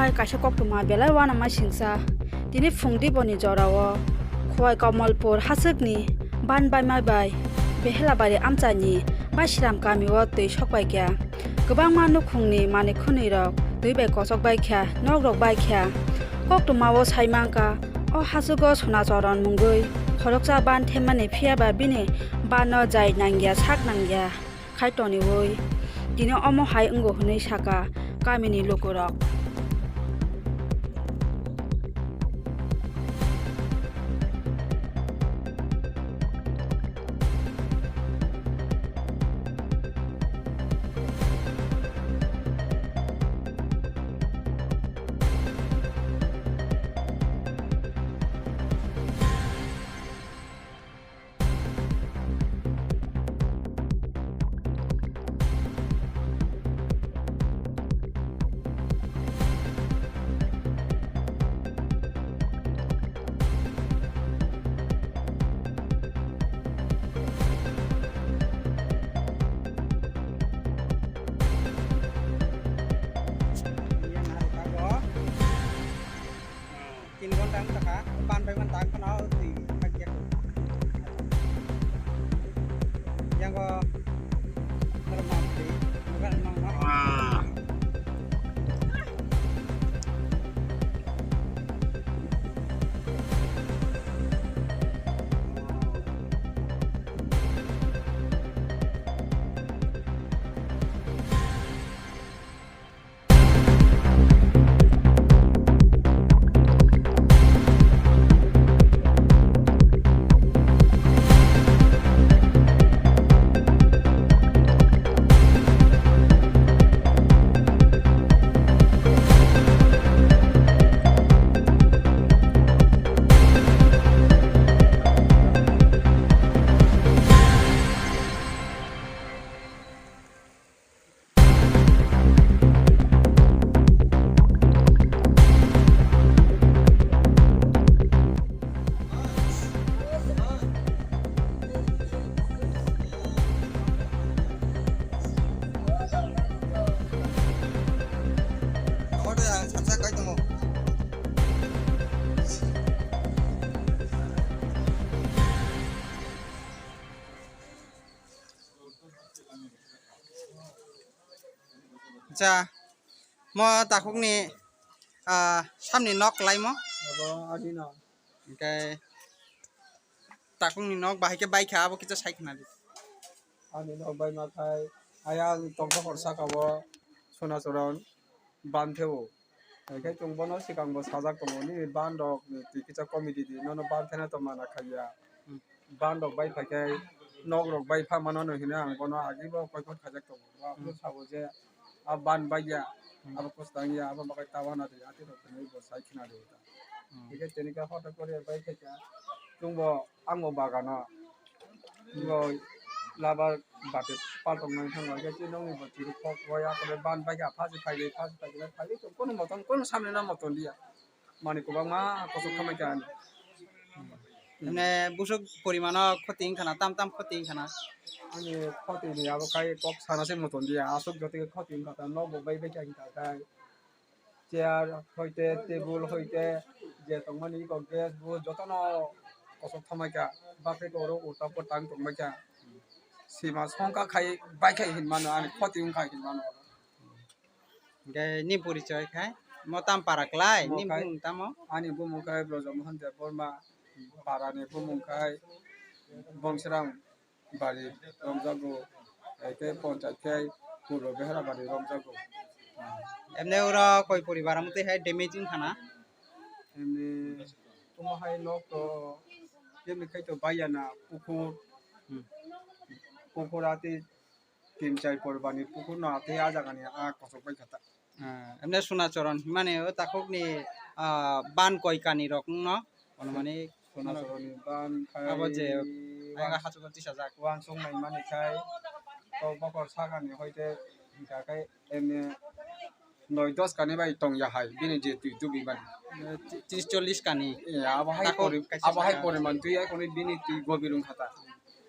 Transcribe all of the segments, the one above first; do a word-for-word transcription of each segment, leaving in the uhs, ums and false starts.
Hai kaisa koktwma belai uanama singsa. Tini phung diboni jorao Khowai Kamalpur hachwkni ban baima bai Behelabari amchaini Baisiram kamio twi sokbaikha. Kwbangma nukhungni manwi khwnwi rok twi bai kochok baikha, nok rok baikha. Koktwmao sai mankha, o hachwgo Sonacharan mungwi khoroksa ban themmani, phiyaba bini banno jai nangya, sak nangya khai toniwi tini omo hai wngo hwnwi sakha kamini lukurok. Tin ghonta wng kha, ban bai man tak phano twi khakya. Yango norok ma twi, norok ma. Acha, mo takhukni, ah, samni nok kwlaimo? Abo ani nok. Hwnkhe takhukni nok bahai khe baikha, abo kisa sai khna di. Ani nok baima khai, ayang tongthokor saka o Sonacharan ban theo. Haikhai chwng bono swkang bo sajak tongo, nini ban rok ni twi kisa comedy di, nono ban thani to mana khaiya. Hmm. Ban rok bai phai khe nok rok bai pha mano no hino ang bono agi bo koi phot khaijak tongo. Bo aphuru Hmm. sabo je a ban bai ya, Hmm. abo kwstang ya, abo bakai ta wana di, ati rok hinwi bo sai khna di ta. Hmm. Haikhai tini khe hotok kore bai khe kha chwng bo ang bo bagano. Bo labar bati paltong nang thang bai khe nokni bo twi kok bai ya kore ban bai kha phasi phai phasi phai phai kono motom kono samni na motom dia. Mani kwbangma kosok khamai kha ani. Mane busuk porimano khoti wngkha na, tam tam khoti wngkha na? Ani khoti ni abo kai kok sana se motom dia, aswk jotoi khoti wngkha ta, nok bo bai bai kha wngkha kai. Chair hoite, table hoite, je tongmani eko gas bo jotono kosok khamai kha, bakhe khe oro uta pota wng tongbai kha. Sima songkha khai bai khai hinmano, ani khoti wngkha hinmano. Hingke ni porichoi khai, mo tam para klai, Mo ni khai bumung tamo? Ani bumung khai Brojomohon Debbarma, para ni bumung khai Bongsrang bari romjago, hai khe ponchayat khe Purbo Behera bari romjago. Emne oro koi poribar amtwi hai damage wngkha na? Emne omo hai nok to kebni khai to baiya na pukur, Hmm. pukur ati tin chai poribar ni pukur no ati a jaga ni a kosok bai kha ta. Ah, emne Sonacharan himani o takhukni, ah, ban koi kani rok wngno, ono mani Sonacharan ni ban khai abo je wang-, ayang hachukgo tisajak. Wansuk nai mani khai to bokor sakani hoite hingka khai emne noi dos kani bai tong ya hai bini je twi tubi mani. Eh, ti-, tris chollis kani. Eh, abo hai Takhuk pori-, kaisa abo hai sakha. Poriman twi hai kuni bini twi gobir wngkha ta.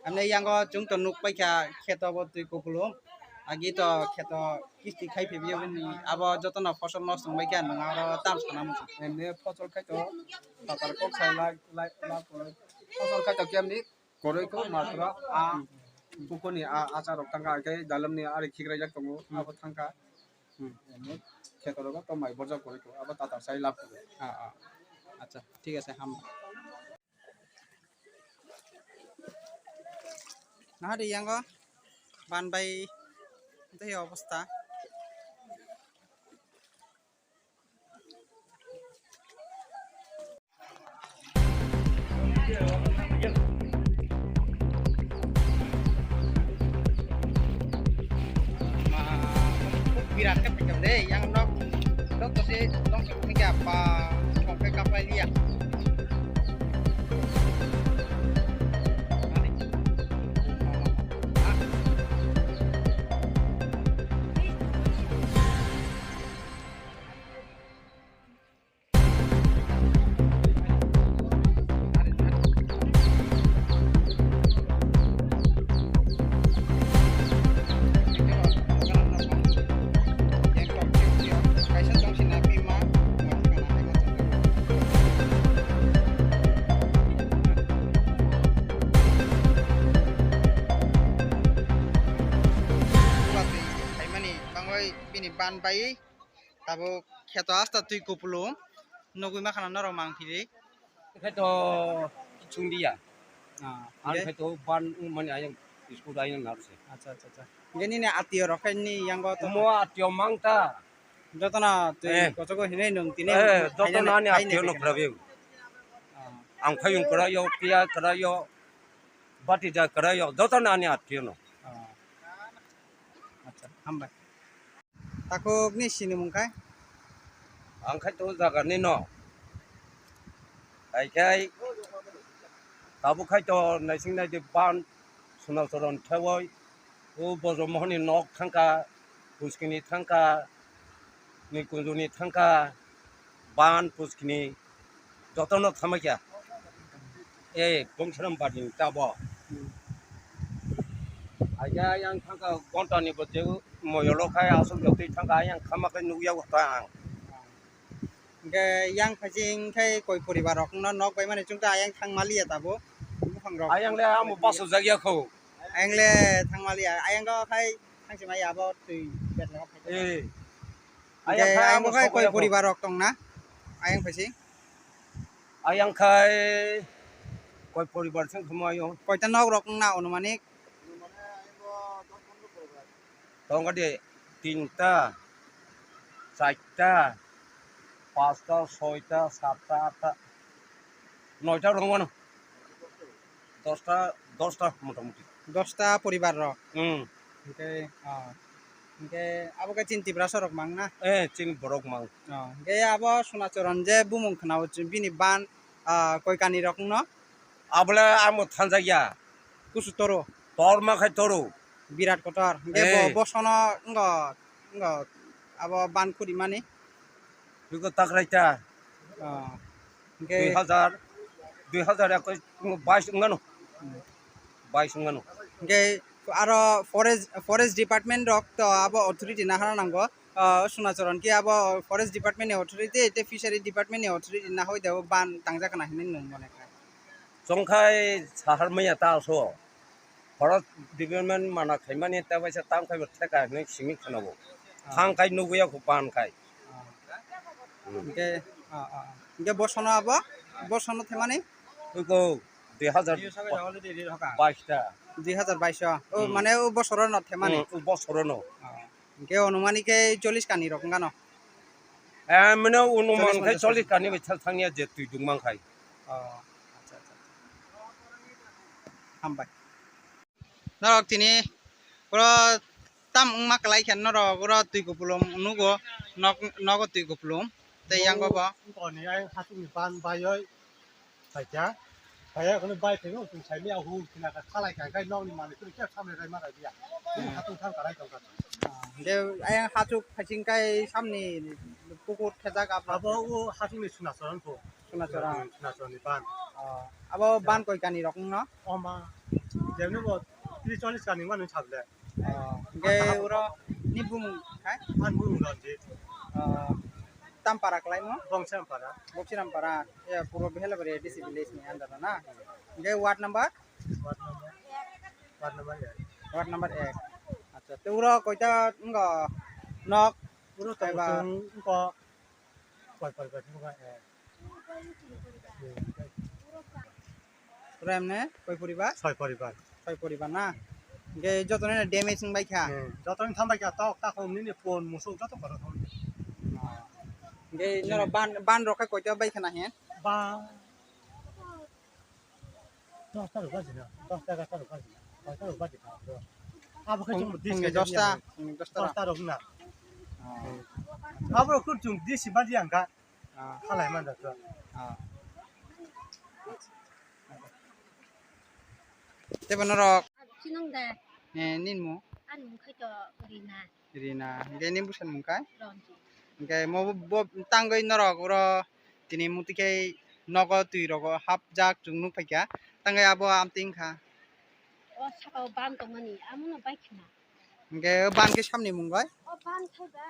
Emne yango chwng to nuk paikha kheto bo twi kupulung. Agi to kheto kisti khai phi biyo bini abo joto no fosol nosto wngbai khe nwng aro tam sana muchung. Emni fosol khai to tatar kok sai lak lak lak fosol khai to kemni koroi ko matro a puko ni a achar rok thangka, hwnkhe dalam ni ari khikraijak tongo, abo thangka. Emni kheto rogo to mai borjak koroi ko abo tatar sai lak. Ah, ah. Acha, thik ase, ham. Nahari yango ban bai tei obostha. Birat khe phaikha de, yang nok, nok tose tong khe ba, tong khe kapai liya. Bini ban bai tabuk kheto asta twi kupulung nugwi makhana norok mangpili. Khe to chwng diya. Ah, ang khe to ban mani ayang school ayang narse. Acha, acha, acha. Nini ni atiyo rok khe ni yango to mo atiyo mangta. Jotono twi kochogo hinwi nung tini. Eh, jotono ani atiyo no krabi. Ang phayung kra yo, piya kra yo, bati ja kra yo, jotono ani atiyo no. Acha, hambai. Takhukni sinimung khai? Ang khai to jaga ni no. Hai khai tabuk khai to naising nai di ban Sunachoron thewoi o Bojong Mohon ni nok thangka, Puskini thangka, Nikunjuni thangka, ban Puskini jotono thamaikha. E Gongseram badi ni tabo. Aja yang thangka gonta ni bo je moyolo khai aswk jotoi thangka yang khama khai nukya ta ang. Hingke yang phaising khai koi poribar rok no nok bai mani chwngta ayang thang maliya tabuk. Buphang rok. Ayang le amo baso jagya kho. Ayang le thang maliya. Ayang go khai thang sima ya abo twi bet lok khai. Eh. Hingke ayang khai koi poribar rok tong na? Ayang phaising. Ayang khai koi poribar sing khamo ayo. Koita nok rok na onumanik? Tongkha de tinta, charta, pasta, soita, satta, atta, noita rok wngmano. Dosta, dosta motamuti. Dosta poribar rok. Hmm. Hingke, ah, hingke abo khe chini Tiprasa rok mang na? Eh, chini borok mang. Oh, hingke abo Sunachoron je bumung khwnao bini ban, ah, koi kani rok wngno? Abole amo thanjakya. Kusu toro. Torma khai toro. Birat kotor. Hingke bo, eh, bosono wngkha, wngkha abo ban khuri mani. Biko takraita. Oh. Hingke dui hazar, dui hazar ekoi, bais wngmano. Hmm. Bais wngmano. Hingke aro forest, forest department rok to abo authority nahara nango. Ah, Sunachoron ki abo forest department ni authority, te fishery department ni authority nahoi de ban tangjak na hinwi nung mone kha. Chongkhai sahar maya ta so. Forest department mana khaimani ta waisa tam khaibo theka hinwi simi khwnabo. Ah. Thang khai nugwi ya kho ban khai. Ah. Hmm. Hingke, ah, ah, ah. Hingke bosono abo? Bosono themani? Ugo dui hazar bais ta. Dui hazar bais o. O, hmm, mane o bosoro no themani? Hmm, o bosoro no. Ah. Hingke onumani khe chollish kani rok wngkha no? Eh, mane onuman khe chollish kani bai thang thangya je twi dungmang khai. Oh, acha, acha, acha. Hambai. Norok tini oro tam wngma kwlai khe norok oro twi kupulung nugo, nok, nogo twi kupulung. Tei yango bo. Boni ayang hatung ni ban bayoi. Paikha, paiya kheno bai pheno chwng saimaya hu khina kha khalai kha, khai nokni manwi kheno khe samre rai ma rai ya. Hatung thang karai tong kha. Hingke ayang hachuk phaising kai samni pukur thejak abo. Abo o hachukni Sunachoron pho. Sunachoron. Sunachoron ni ban. Oh, abo ban koi kani rok wngno? Oma, jemni bo tris chollish kani wngmani sable. Oh, hingke uro ni bumung hai? Ang bumung Ranjit. Oh, tampara kelaimo? Bongsiram para. Bongsiram para. Ya, puro Behelabari A D C village ni under na. Hingke ward number? Ward number. Ward number ek. Ward number ek. Acha, te uro koita wngkha nok? Uro kaiba? Tong wngkha. Koi poribar wngkha, eh. Pura emne koi poribar? Soi poribar. Soi poribar na? Hingke joto ni damage wngbai kha? Hmm, joto ni thambai kha, tok, takhum nini pon, musuk joto kotor thang. Oh. Hingke norok ban, ban rok khe koita bai kha na he? Ba, dosta rok bajina, dosta egarta rok bajina, dosta rok bajina. Abo khe chwng dis khe dosta, dosta rok na. Oh. Abo rok chwng dis baji ang kha. Ah. Khalai man da to. Ah. Tebo norok. Sinong de. Eh, nin mo? Ani mung khai to Rina. Rina. Hingke nin busan mung kai? Ronji. Hingke mo bo, bo tangoi norok uro tini muti khe nogo twi rogo hapjak chwng nuk phaikha. Tangoi abo amtwi wngkha. O saka o ban tongmani, amono bai khna. Hingke o ban khe samni mung bai? O ban khai ba.